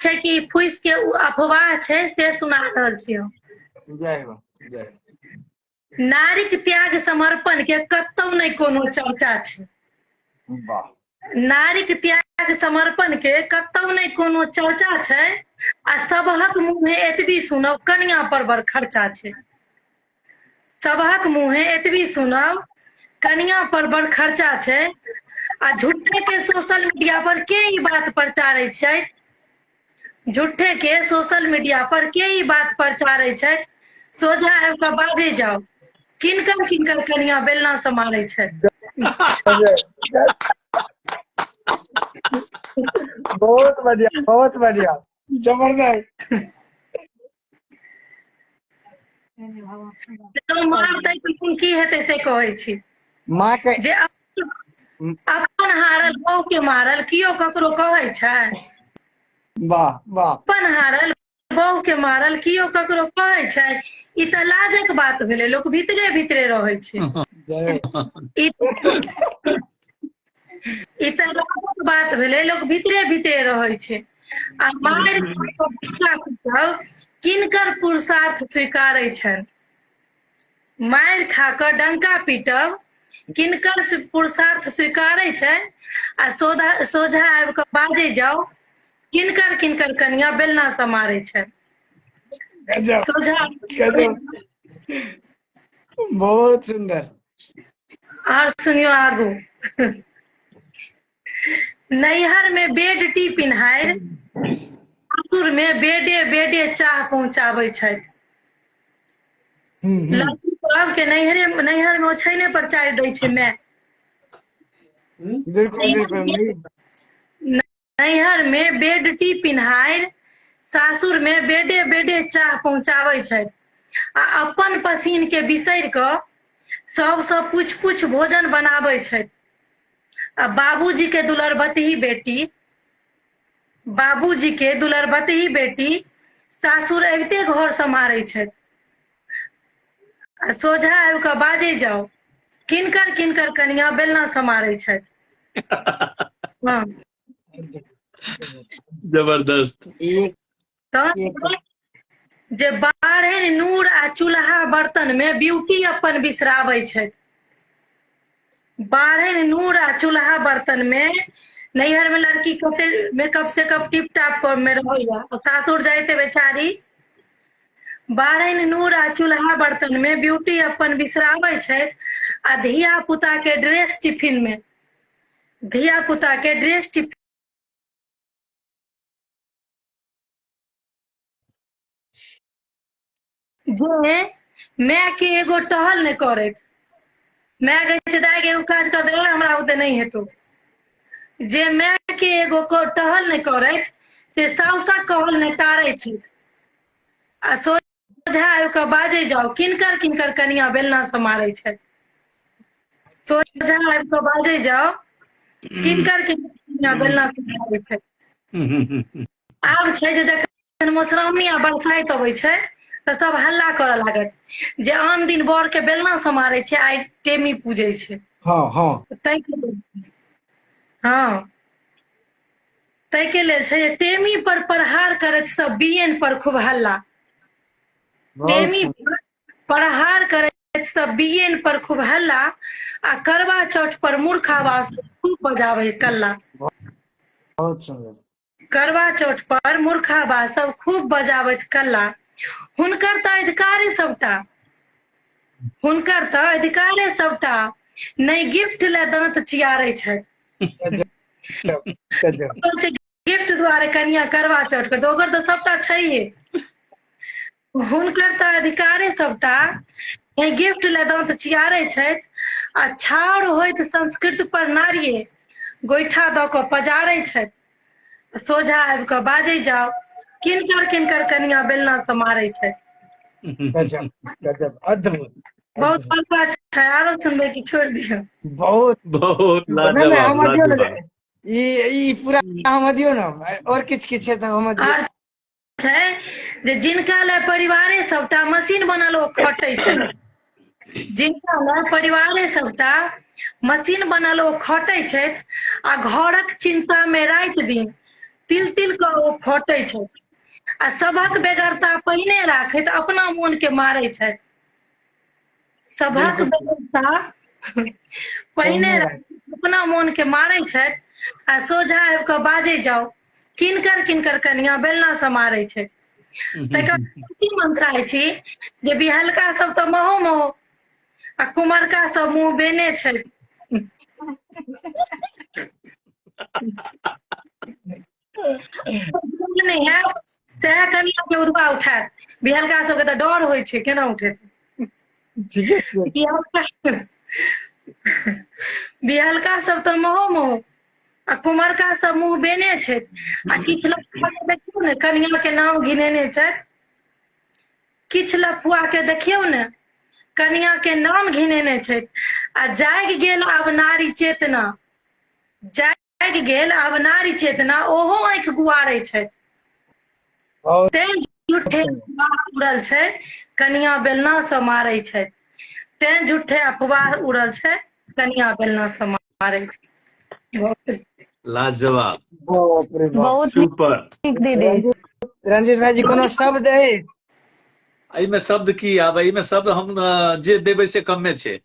छै कि फुसि के ओ अफवाह छै से सुना रहल छी हम। जय हो, जय हो। नारीक त्याग समर्पण के कतौ नहि कोनो चर्चा छै। वाह। नारीक त्याग समर्पण के कतौ नहि कोनो चर्चा छै आ सबहक मुँहे एतबी सुनब कनिया पर बड़ खर्चा छै। सबहक मुँहे एतबी सुनब कनिया पर बड़ खर्चा छै आ झूठे के सोशल मीडिया पर के ई बात प्रचारै छै? झूठे के सोशल मीडिया पर के ई बात प्रचारै छै? सोझा आबि कऽ बाजै जाउ, किनकर किनकर कनिया बेलना से मारै छै। बहुत बढ़िया, बहुत बढ़िया, जबरदस्त। मारतै तऽ की हेतै से कहै छी। माँ के जे अपन हारल बहु के मारल कियो ककरो कहै छै? वाह वाह। अपन हारल बहु के मारल कियो ककरो कहै छै? ई तऽ लाजक बात भेलै, लोक भीतरे भीतरे रहै छै। ई तऽ लाजक बात भेलै, लोक भीतरे भीतरे रहै छै। आ मारि किनकर पुरुषार्थ स्वीकारै छनि? मारि खा कऽ डंका पीटब किनकर पुरुषार्थ स्वीकारै छै? आ सोझा आबि कऽ बाजै जाउ, किनकर किनकर कनिया बेलना से मारै छै। सोझा। बहुत सुंदर। आर सुनियो आगू। नैहर में बेड टी पिन्हारि सासुर में बेडे बेडे चाह पहुंचाबै छथि। लड़की सबके नैहरे नैहर में ओछैने पर चाय दै छै माय। बिल्कुल बिल्कुल। नैहर में बेड टी पिन्हारि सासुर में बेडे बेडे चाह पहुंचाबै छथि आ अपन पसीन के बिसरि कऽ सबसँ पूछि पूछि भोजन बनाबै छथि। आ बाबूजी के दुलरबतही बेटी, बाबूजी के दुलरबतही बेटी सासुर अबिते घर सम्हारै छथि। आ सोझा आबि कऽ बाजै जाउ, किनकर किनकर कनिया बेलना सम्हारै छथि। हँ। जबरदस्त। तऽ जे बाढ़नि नूर आ चूल्हा बर्तन में ब्यूटी अपन बिसराबै छथि। बाढ़नि नूर आ चूल्हा बर्तन में नैहर में लड़की कते मेकअप सेकअप टिप टाप कर में रहैया, सासुर जाइते बेचारी बाढ़नि नूर आ चूल्हा बर्तन में ब्यूटी अपन बिसराबै छथि आ धिया पुता के ड्रेस टिफिन में, धिया पुता के ड्रेस टिफिन जे माय के एगो टहल नहि करैत, माय कहै छै दाइ एगो काज कर दे, हमरा ओते नहि हेतौ। जे माय के एगो टहल नहि करैत से साउसक कहल नहि टारै छथि। आ सोझा आबि कऽ बाजै जाउ, किनकर किनकर कनिया बेलना से मारै छथि। सोझा आबि कऽ बाजै जाउ, किनकर किनकर कनिया बेलना से मारै छथि। आब छै जे जखन मधुश्रावणी आ बरसाइत अबै छै तऽ सब हल्ला करऽ लागत जे आन दिन बर के बेलना से मारै छै, आइ टेमी पूजै छै। हँ हँ। हँ, ताहिके लेल छै जे टेमी पर प्रहार करैत सब बीएन पर खूब हल्ला। टेमी पर प्रहार करैत सब बीएन पर खूब हल्ला आ करवा चौथ पर मूर्ख आवाज खूब बजाबै कल्ला। बहुत सुंदर। करवा चौथ पर मूर्खाबा सब खूब बजाबैत कल्ला। हुनकर तऽ अधिकारे सबटा, हुनकर तऽ अधिकारे सबटा, नहि गिफ्ट लए दाँत चियारै छथि। गिफ्ट दुआरे कनिया करवा चौथ करतै, ओकर तऽ सबटा छैहे। हुनकर तऽ अधिकारे सबटा, नहि गिफ्ट लए दाँत चियारै छथि आ छाउर होइत संस्कृत पर नारिये गोइठा दऽ कऽ पजारै छथि। सोझा आबि कऽ बाजै जाउ, किनकर किनकर कनिया बेलना से मारै छथि। गजब गजब, अद्भुत। बहुत बड़का छै, आरो सुनबै कि छोड़ि दियौ? बहुत बहुत लाजवाब, लाजवाब। ई पूरा हम दियौ ने, और किछ किछ छै तऽ हम दियौ। आर छै जे जिनका लए परिवारे सबटा मशीन बनल ओ खटै छै। जिनका लए परिवारे सबटा मशीन बनल ओ खटै छथि आ घरक चिंता में राति दिन तिल तिल कऽ ओ फटै छथि आ सभक बेगरता पहिने राखैत अपना मोन के मारै छथि। सभक बेगरता पहिने अपना मोन के मारै छथि आ सोझा आबि कऽ बाजै जाउ किनकर किनकर कनिया बेलना से मारै छै। तकर की मंत्र छी जे बिहलका सब तऽ महो महो आ कुमरका सब मुँह बेने छै। नहि हैत सएह कनिया के उधबा उठायत। बिहलका सबके तऽ डर होइ छै, केना उठेतै? बिहलका बिहलका सब तऽ महो महो आ कुमरका सब मुँह बेने छै आ किछु लफुआ के देखियौ ने कनिया के नाम घिनेने छथि। किछु लफुआ के देखियौ ने कनिया के नाम घिनेने छथि आ जागि गेल आब नारी चेतना, जागि गेल आब नारी चेतना, ओहो आँखि गुआरै छथि। तें झूठे उड़ल छै कनिया बेलना से मारै छै। तें झूठे अफवाह उड़ल छै कनिया बेलना से मारै छै। लाजवाब, बहुत सुपर नीक दीदी। रंजीत भाईजी कोनो शब्द अछि? एहिमे शब्द की आब, एहिमे शब्द हम जे देबै से कमे छै।